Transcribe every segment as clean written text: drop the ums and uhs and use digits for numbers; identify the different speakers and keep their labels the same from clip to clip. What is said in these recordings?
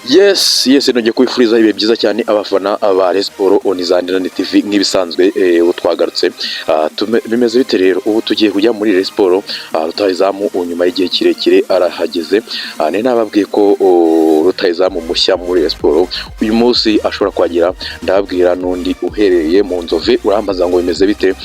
Speaker 1: Yes, nongeye kwifuriza ibihe byiza cyane abafana ba Rayon Sport on Zandirane TV. Nk'ibisanzwe, ubu twagarutse. Bimeze bite rero? Ubu tugiye kujya muri Rayon Sport. Rutahizamu nyuma y'igihe kirekire arahageze. Nari nababwiye ko rutahizamu mushya muri Rayon Sport uyu munsi ashobora kuhagera. Ndababwira n'undi uherereye mu Nzove. Urambaza ngo bimeze bite?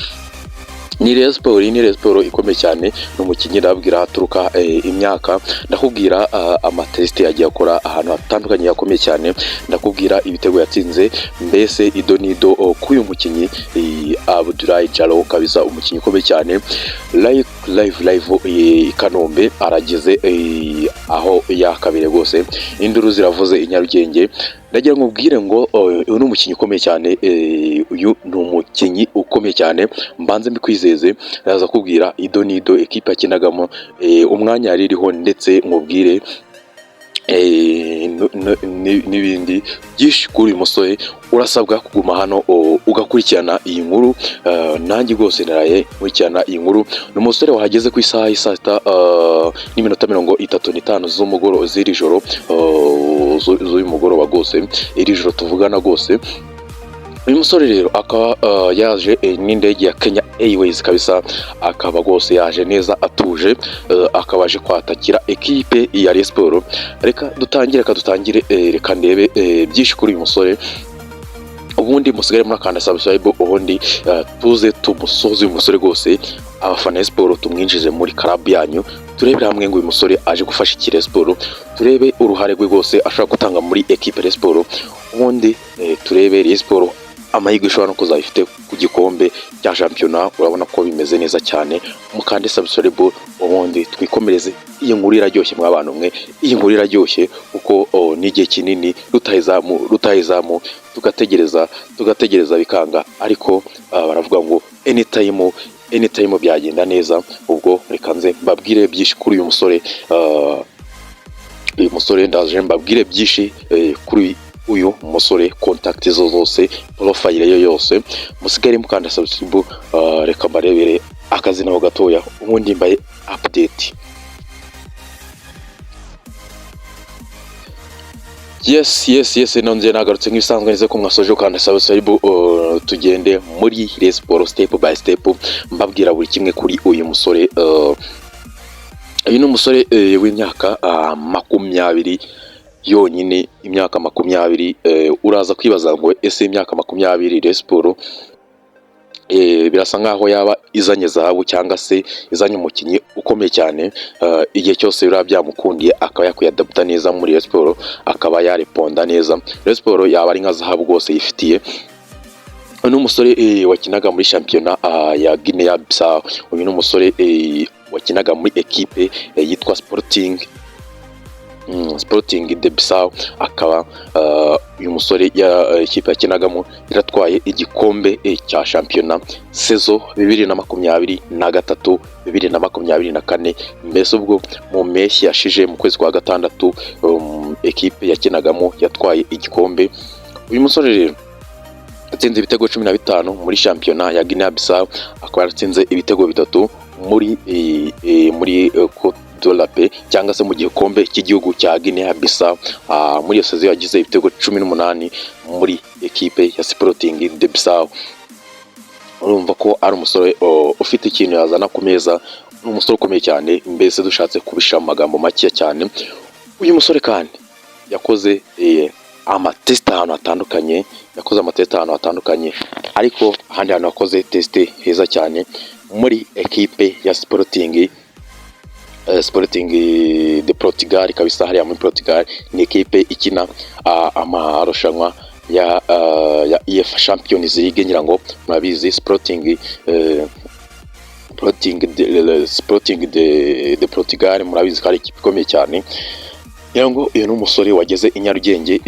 Speaker 1: Ni Rayon Sport, ni Rayon Sport ikomeye cyane. Ni umukinnyi, ndababwira haturuka, imyaka, ndakubwira amatest yagiye akora ahantu hatandukanye yakomeye cyane, ndakubwira ibitego yatsinze, mbese ido nido k'uyu mukinnyi, Abdoulaye Jallow kabisa, umukinnyi ukomeye cyane. Live live live, i Kanombe arageze, aho yakabire rwose, induru ziravuze i Nyarugenge. Ndagira ngo ubwire ngo uyu ni umukinnyi ukomeye cyane, uyu ni umukinnyi ukomeye cyane, mbanze mbikwizeze. Ndaza kubwira ido nido, ekipe yakinagamo, umwanya yari iriho, ndetse nkubwire n'ibindi byinshi kuri uyu musore. Urasabwa kuguma hano ugakurikirana iyi nkuru. Nanjye rwose naraye nkurikirana iyi nkuru. Ni umusore wahageze ku isaha y'i saa 6 n'iminota 35 z'umugoroba z'iri joro, z'uyu mugoroba rwose, iri joro tuvugana rwose. Uyu musore rero akaba yaje n'indege ya Kenya Airways kabisa, akaba rwose yaje neza atuje, akaba aje kwatakira ekipe ya Rayon Sport. Reka dutangire, reka dutangire, reka ndebe byinshi kuri uyu musore. Ubundi musigare murakanda subscribe, ubundi tuze tumusoze uyu musore rwose. Abafana ba siporo tumwinjize muri club yanyu, turebere hamwe ngo uyu musore aje gufasha iki Rayon Sport, turebe uruhare rwe rwose ashobora gutanga muri ekipe Rayon Sport. Ubundi turebe Rayon Sport amahirwe ishobora no kuzaba ifite ku gikombe cya shampiyona. Urabona ko bimeze neza cyane. Mukande subscribe, ubundi twikomereze. Iyi nkuru iraryoshye mw'abantu mwe, iyi nkuru iraryoshye kuko ni igihe kinini rutahizamu, rutahizamu, tugategereza, tugategereza bikanga, ariko baravuga ngo anytime, anytime byagenda neza. Ubwo reka nze mbabwire byinshi kuri uyu musore. Uyu musore ndaje mbabwire byinshi kuri uyu musore, contact zo zose, profile ye yose. Musigare mukanda subscribe. Reka mbarebere akazina ho gatoya, ubundi mbaye update. Yes, nongeye nagarutse nk'ibisanzwe. Neze ko mwasoje ukanda subscribe. Tugende muri Rayon Sport step by step, mbabwira buri kimwe kuri uyu musore. Uyu ni umusore w'imyaka 20 yonyine, imyaka 20. Uraza kwibaza ngo ese imyaka 20, Rayon Sport birasa nkaho yaba izanye zahabu cyangwa se izanye umukinnyi ukomeye cyane. Igihe cyose biba byamukundiye akaba yakwiyadapta neza muri Rayon Sport, akaba yareponda neza, Rayon Sport yaba ari nka zahabu rwose yifitiye. Uyu ni umusore wakinaga muri shampiyona ya Guinea Bissau. Uyu ni umusore wakinaga muri ekipe yitwa Sporting de Bissau. Akaba uyu musore ya ikipe yakinagamo yaratwaye igikombe cya shampiyona saison 2023, 2024. Mbese ubwo mu mpeshyi yashije, mu kwezi kwa gatandatu, ekipe yakinagamo yatwaye igikombe. Uyu musore rero yatsinze ibitego 15 muri shampiyona ya Guinea Bissau, akaba yaratsinze ibitego bitatu muri Coupe de la Paix cyangwa se mu gikombe cy'igihugu cya Guinea Bissau. Muri iyo saison yagize ibitego 18 muri ekipe ya Sporting de Bissau. Urumva ko ari umusore ufite ikintu yazana ku meza, ni umusore ukomeye cyane. Mbese dushatse kubishyira mu magambo make cyane, uyu musore kandi yakoze amatest ahantu hatandukanye, yakoze amatest ahantu hatandukanye, ariko ahandi hantu yakoze test heza cyane muri ekipe ya Sporting de Portugal kabisa. Hariya muri Portugal ni ekipe ikina amarushanwa ya UEFA Champions League, ngira ngo murabizi. Sporting de Portugal, murabizi ko ari ikipe ikomeye cyane. Ngira ngo uyu ni umusore wageze i Nyarugenge,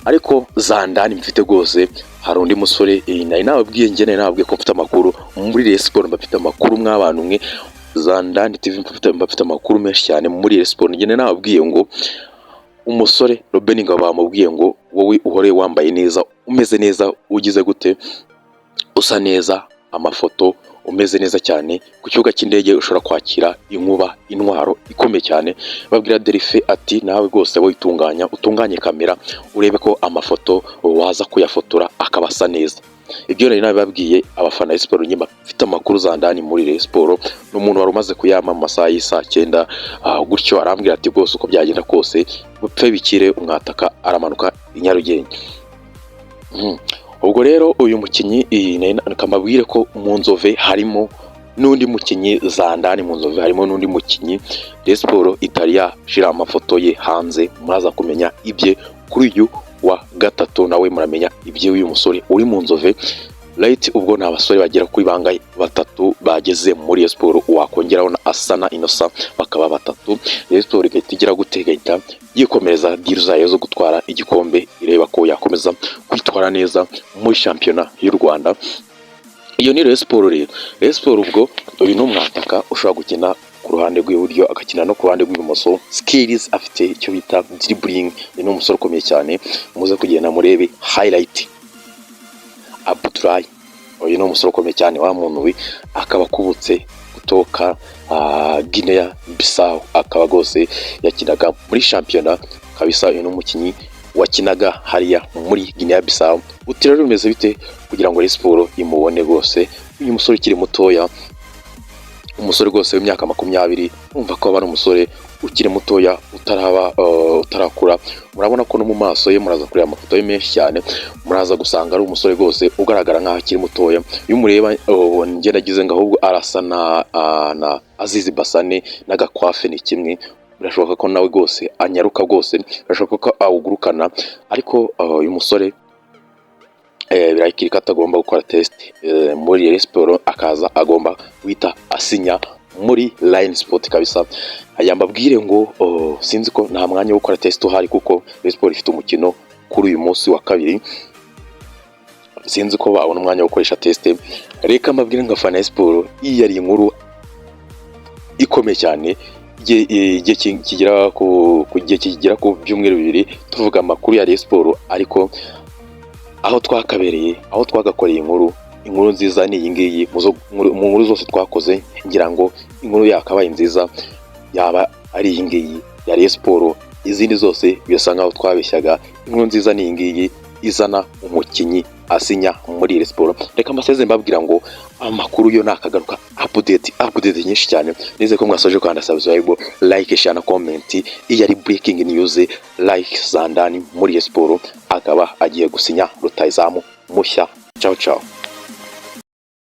Speaker 1: ariko za ndani mfite rwose hari undi musore. Nari nababwiye, njye nari nababwiye ko mfite amakuru muri Rayon Sport, mbafite amakuru mw'abantu mwe. Za ndani TV mbafite amakuru menshi cyane muri Rayon Sport. Njye nari nababwiye ngo umusore Robin Ngabo bamubwiye ngo wowe uhore wambaye neza, umeze neza, ugize gute, usa neza, amafoto. umeze neza cyane ku kibuga cy'indege, ushobora kwakira inkuba, intwaro ikomeye cyane. Babwira Delphin ati: "Nawe rwose witunganya, utunganye kamera, urebe ko amafoto waza kuyafotora akaba asa neza." Ibyo nari nabibabwiye abafana ba siporo nyuma, mfite amakuru za ndani muri Rayon Sport. Ni umuntu wari umaze kuyama mu masaha y'isaa 9 gutyo, arambwira ati: "Rwose uko byagenda kose, bupfe bikire, umwataka aramanuka i Nyarugenge." Ubwo rero uyu mukinnyi, kamabwire ko mu Nzove harimo n'undi mukinnyi za ndani, mu Nzove harimo n'undi mukinnyi Rayon Sport itari yashira amafoto ye hanze. Muraza kumenya ibye kuri uyu wa gatatu, nawe muramenya iby'uyu musore uri mu Nzove. Right, ubwo ni abasore bagera kuri bangahe? Batatu bageze muri Rayon Sport, wakongeraho na Asana Innocent bakaba batatu. Rayon Sport igahita igira gute? Igahita yikomereza deal zayo zo gutwara igikombe, ireba ko yakomeza kwitwara neza muri shampiyona y'u Rwanda. Iyo ni Rayon Sport rero. Rayon Sport, ubwo uyu ni umwataka ushobora gukina ku ruhande rw'iburyo, agakina no ku ruhande rw'ibumoso. Skills afite, icyo bita dribbling, ni umusore ukomeye cyane. Muze kugenda murebe highlight. Abudulayi, uyu ni umusore ukomeye cyane wa muntu we, akaba akubutse kutoka Guinea Bissau, akaba rwose yakinaga muri shampiyona kabisa. Uyu ni umukinnyi wakinaga hariya muri Guinea Bissau. Uti rero bimeze bite kugira ngo Rayon Sport imubone rwose, uyu musore ukiri mutoya, umusore rwose w'imyaka 20? Urumva ko aba ari umusore ukiri mutoya, utaraba utarakura. Murabona ko no mu maso ye, muraza kureba amafoto ye menshi cyane, muraza gusanga ari umusore rwose ugaragara nk'aho akiri mutoya. Iyo umureba, njye nagize ngo ahubwo arasa na Azizi Basane n'agakwafe ni kimwe. Birashoboka ko nawe rwose anyaruka rwose, birashoboka ko awugurukana. Ariko uyu musore birakiri ko atagomba gukora test muri Rayon Sport, akaza agomba guhita asinya muri Rayon Sport kabisa. Aya mbabwire ngo, oh, sinzi ko nta mwanya wo gukora test uhari, kuko Rayon Sport ifite umukino kuri uyu munsi wa kabiri, sinzi ko babona umwanya wo gukoresha test. Reka mbabwire ngo afana Sport, iyi yari inkuru ikomeye cyane. Igihe kigera ku byumweru 2 tuvuga amakuru ya Rayon Sport, ariko aho twakabereye, aho twagakoreye inkuru, inkuru nziza ni iyi ngiyi. Mu nkuru zose twakoze, ngira ngo inkuru yakabaye nziza yaba ari iyi ngiyi ya Rayon Sport. Izindi zose birasa nkaho twabeshyaga. Inkuru nziza ni iyi ngiyi izana umukinnyi asinya muri Rayon Sport. Reka mbaseze, mbabwira ngo amakuru yo nakagaruka, update, update nyinshi cyane. Nizeye ko mwasoje kwanda subscribe, like, share na comment. Iyi ari breaking news, like zandani muri Rayon Sport akaba agiye gusinya rutahizamu mushya. Ciao ciao.